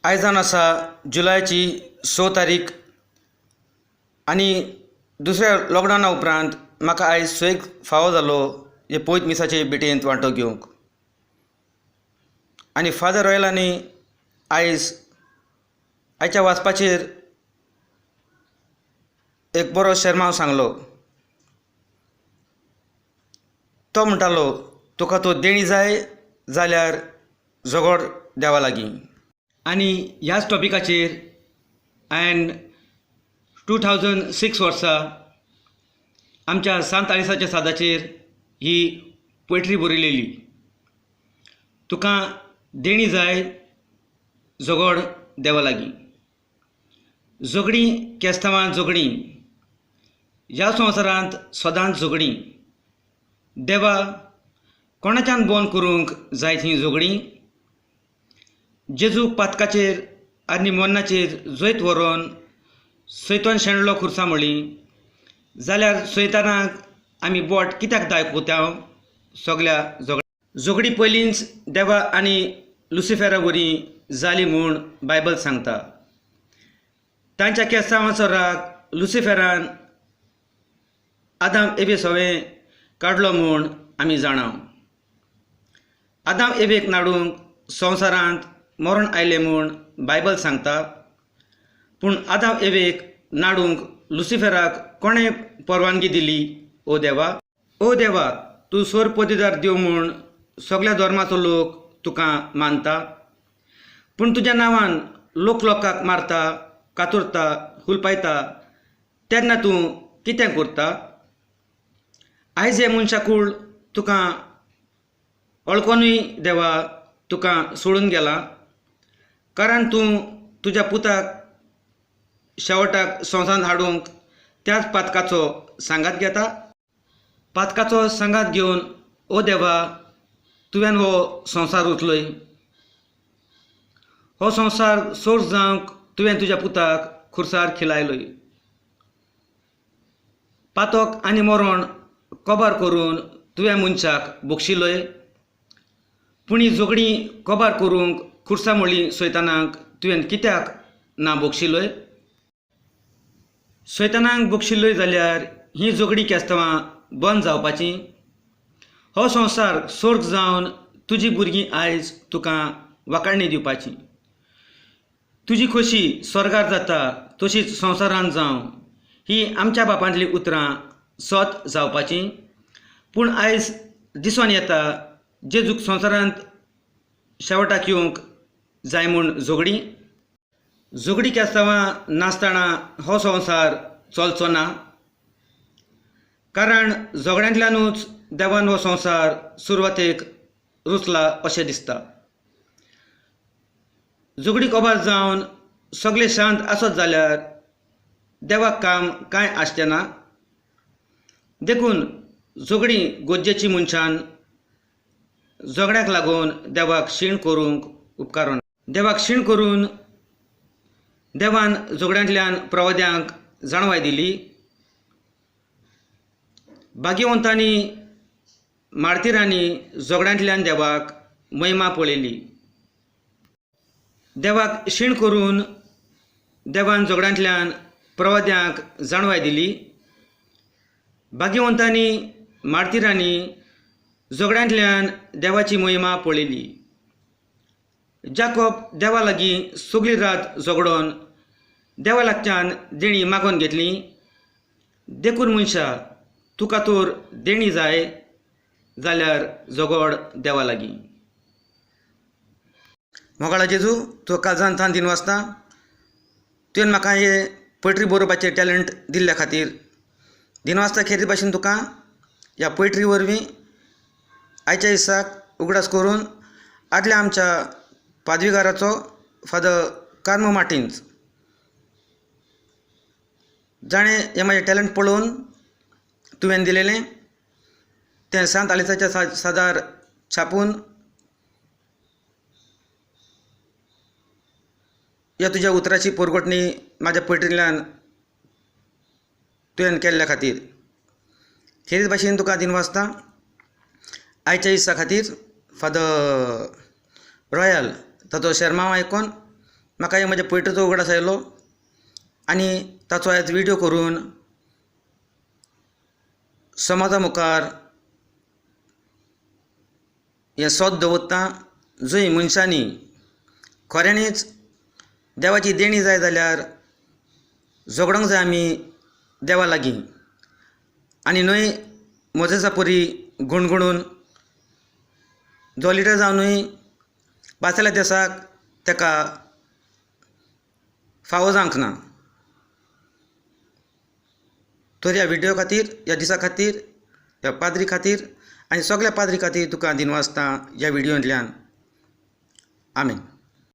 आयज जावन आसा जुलयाची स तारीख आनी दुसऱ्या लॉकडावना उपरांत म्हाका आयज सुयोग फावो जालो हे पवित्र मिसाचे भेटयेंत वांटो घेवंक. आनी फादर रॉयलांनी आयज आयच्या वाचपाचेर एक बरो शेर्मांव सांगलो. तो म्हणटालो, तुका तो देणी जाय जाल्यार झगड देवा लागीं. आनी ह्याच टॉपिकाचेर हांवें 2006 वर्सा आमच्या सांत आलिसाच्या सादाचेर ही पोयट्री बरयलेली. तुका देणी जाय झगड देवा लागीं. झगडीं केस्तांवां झगडीं, ह्या संवसारांत सदांच झगडीं. देवा कोणाच्यान बंद करूंक जायत हीं झगडीं? जेजू पातकाचेर आनी मरणाचेर जैत व्हरोन सैतान शेणलो खुर्सा म्हळी जाल्यार सैतानाक आमी बोट कित्याक दाखोवता? सगल्या झगडीं पयलींच देवा आनी लुसिफेरा वरी जाली म्हूण बायबल सांगता. तांच्या केस्तांवाचो राग लुसिफेरान आदाम एवे सवें काडलो म्हूण आमी जाणा. आदाम एवेक नाडूंक संवसारांत मरण आयलें म्हूण बायबल सांगता. पूण आदाम एवेक नाडूंक लुसिफेराक कोणें परवानगी दिली? ओ देवा, ओ देवा, तूं सोर पदवीदार देव म्हूण सगल्या धर्माचो लोक तुका मानता. पूण तुज्या नांवान लोक लोकांक मारता, कातरता, हुलपायता तेन्ना तूं कितें करता? आयज हें मनशाकूळ तुका वळखुनूय देवा तुका सोडून गेलां. कारण तूं तुज्या पुताक शेवटाक संवसारांत हाडूंक त्याच पातकाचो सांगात घेता. पातकाचो सांगात घेवन ओ देवा तुवें हो संवसार रचलोय. हो संवसार सोर्स जावंक तुवें तुज्या पुताक खुर्सार खिलायलोय. पातक आनी मरण कबार करून तुवें मनशाक बक्षिलोय. पूण ही झगडीं कबार करूंक खुर्सा मोडली सैतानाक तुवें कित्याक ना बक्षिलोय? सैतानाक बक्षिलोय जाल्यार हीं झगडीं केस्तांवां बंद जावपाचीं. हो संवसार सोर्ग जावन तुजीं भुरगीं आयज तुका वाखाणणी दिवपाचीं. तुजी खोशी स्वर्गार जाता तशीच संवसारांत जावं ही आमच्या बापांतलीं उतरां सत जावपाचीं. पूण आयज दिसून येता जेजूक संवसारांत शेवटाक येवंक जाय म्हूण झगडीं. झगडीं केस्तांवां नासतना हो संवसार चलचो ना. कारण झगड्यांतल्यानूच देवान हो संवसार सुरवातेक रचला अशें दिसता. झगडीं कबार जावन सगळें शांत आसत जाल्यार देवाक काम कांय आसचें ना. देखून झगडीं गरजेची मनशान झगड्याक लागून देवाक शीण करूंक उपकारना. देवाक शीण करून देवान झगड्यांतल्यान प्रवाद्यांक जाणवाय दिली. भाग्यवंतांनी मार्तिरांनी झगड्यांतल्यान देवाक महिमा पळयली. देवाक शीण करून देवान झगड्यांतल्यान प्रवाद्यांक जाणवाय दिली. भाग्यवंतांनी मार्तिरांनी झगड्यांतल्यान देवाची महिमा पळयली. जाकोब देवा लागीं सगळी रात झगडोन देवा लागच्यान देणी मागोवन घेतली. देखून मनशा तुका तर देणी जाय जाल्यार झगड देवा लागीं. मोगाळा जेजू, तुका काळजान थावन दिनवासता वाचता तुवें म्हाका हे पोयट्री बरोवपाचें टॅलंट दिल्ल्या खातीर. दिनवासता खेरीत भाशेन तुका ह्या पोयट्री वरवीं आयच्या दिसाक उगडास करून आदल्या आमच्या पादवीगाराचो फादर कार्मो मार्टिन्स जाणें हें म्हाजें टॅलंट पळोवन तुवें दिलेलें तें सांत आलिसाच्या सादार छापून ह्या तुज्या उतराची पोरगटणी म्हाज्या पोयट्रींतल्यान तुवें केल्ल्या खातीर खेरीत भाशेन तुका दिनवासता. आयच्या दिसा खातीर फादर रॉयल ताचो शेर्मांव आयकून म्हाका हे म्हज्या पोयट्रीचो उगडास आयलो आनी ताचो आयज विडियो करून समाजा मुखार हें सत दवरतां जंय मनशांनी खऱ्यांनीच देवाची देणी जाय जाल्यार झगडोंक जाय आमी देवा लागीं आनी न्हय मोजेसा परी गुणगुणून जो लिडर जावनूय पासयल्या देसाक ताका फावो जावंक ना. तर ह्या विडियो खातीर ह्या दिसा खातीर ह्या पाद्री खातीर आनी सगळ्या पाद्री खातीर तुका दिनवासता ह्या विडियोंतल्यान. आमेन.